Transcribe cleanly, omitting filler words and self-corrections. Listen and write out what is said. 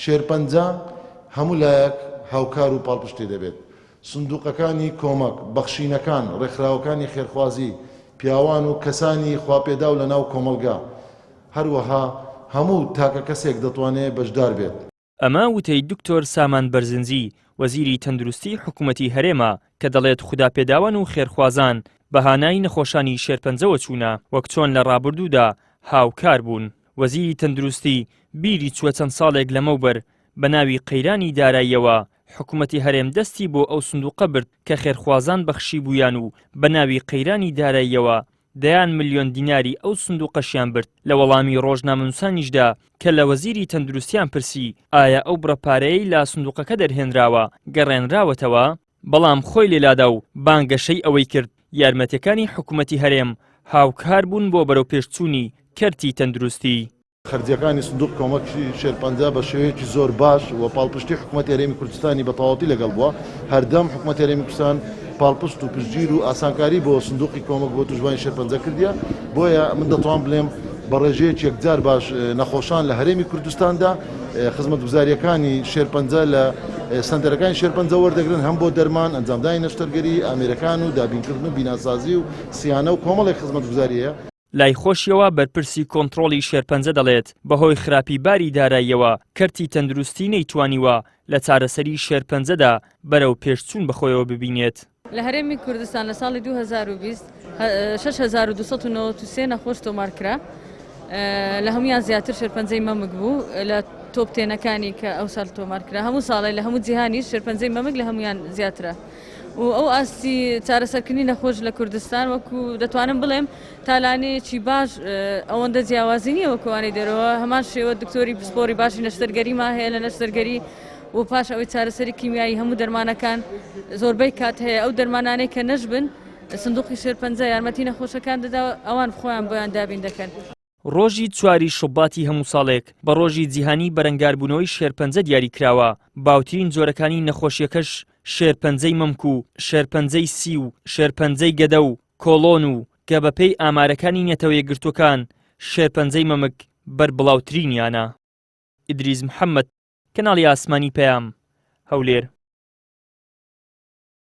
شێرپەنجە هەموو لایەک هاوکار و پاڵپشتی دەبێت. سندوقەکانی کۆمەک، بەخشینەکان، ڕێکخراوەکانی خێرخوازی، پیاوان و کەسانی خواپێداو لە ناو کۆمەڵگا، هەروەها هەموو تاکە کەسێک دەتوانێ بەشدار بێت. ئەمە وتەی دکتۆر سامان بەرزنجی، وەزیری تەندروستی حکومەتی هەرێمە کە دەڵێت خوداپێداوان و خێرخوازان بە هانای نەخۆشانی شێرپەنجەوە چوونە، وەک چۆن لە ڕابردوودا هاوکار بوون. وەزیری تەندروستی بیری چووە چەند ساڵێک لەمەوبەر بە ناوی قەیرانی داراییەوە حکومەتی هەرێم دەستی بۆ ئەو سندوقە برد کە خێرخوازان بەخشیبوویان و بە ناوی قەیرانی داراییەوە دەیان ملیۆن دیناری ئەو سندوقەشیان برد، لە وەڵامی ڕۆژنامەنووسانیشدا کە لە وەزیری تەندروستیان پرسی ئایا ئەو بڕە پارەیەی لە سندوقەکە دەرهێنراوە گەڕێنراوەتەوە؟ بەڵام خۆی لێلادا و بانگەشەی ئەوەی کرد یارمەتیەکانی حکومەتی هەرێم هاوکار بوون بۆ بەرەوپێشچوونی کەرتی تەندروستی. خەرجیەکانی سندوق کۆمەکی شێرپەنجە بە شێوەیەکی زۆر باش و پاڵپشتی حکومەتی هەرێمی کوردستانی بە تەواوەتی لەگەڵ بووە، هەردەم حکومەتی هەرێمی کوردستان پاڵپشت و پشتگیر و ئاسانکاری بۆ سندوقی کۆمەک بۆ توشبوانی شێرپەنجە کردیە، بۆیە من دەتوانم بلێم بە ڕێژەیەکی یەکجار باش نەخۆشان لە هەرێمی کوردستاندا خزمەتگوزاریەکانی شێرپەنجە لە سەنتەرەکانی شێرپەنجە وەردەگرن هەم بۆ دەرمان، ئەنجامدانی نەشتەرگەری، ئامێرەکان و دابینکردن و بیناسازی و سیانە و کۆمەڵێک خزمەتگوزاری هەیە. لای خۆشیەوە بەرپرسی کۆنتڕۆڵی شێرپەنجە دەڵێت، بەهۆی خراپی باری داراییەوە کەرتی تەندروستی نەیتوانیوە لە چارەسەری شێرپەنجەدا بەرەو پێشچوون بەخۆیەوە ببینێت. لە هەرێمی کوردستان لە ساڵی 2020 6293 نەخۆش تۆمارکرا، لە هەموویان زیاتر شێرپەنجەی مەمک بوو لە تۆپ تێنەکانی کە ئەو ساڵ تۆمارکرا، هەموو ساڵێ لە هەموو جیهانیش شێرپەنجەی مەمک لە هەموویان زیاترە. و ئەو ئاستی چارەسەرکردنی نەخۆش لە کوردستان وەکو دەتوانم بڵێم تالانەیەکی باش ئەوەندە جیاوازی نییە وەکوانەی دەرەوە هەمان شێوە دکتۆری پسپۆری باشی نەشتەرگەریمان هەیە لە نەشتەرگەری و پاش ئەوەی چارەسەری کیمیایی هەموو دەرمانەکان زۆربەی کات هەیە ئەو دەرمانانەی کە نەشبن سندوقی شێرپەنجە یارمەتی نەخۆشەکان دەدا ئەوان خۆیان بۆیان دابین دەکەن. ڕۆژی چواری شوباتی هەموو ساڵێک بە ڕۆژی جیهانی بەرەنگاربوونەوەی شێرپەنجە دیاری کراوە، باوترین جۆرەکانی نەخۆشییەکەش شێرپەنجەی مەمک و شێرپەنجەی سی و شێرپەنجەی گەدە و کۆڵۆن و کە بەپێی ئامارەکانی نەتەوە یەکگرتووەکان شێرپەنجەی مەمک بەربڵاوترینیانە. ئیدریس محەمەد، کەناڵی ئاسمانی پەیام، هەولێر.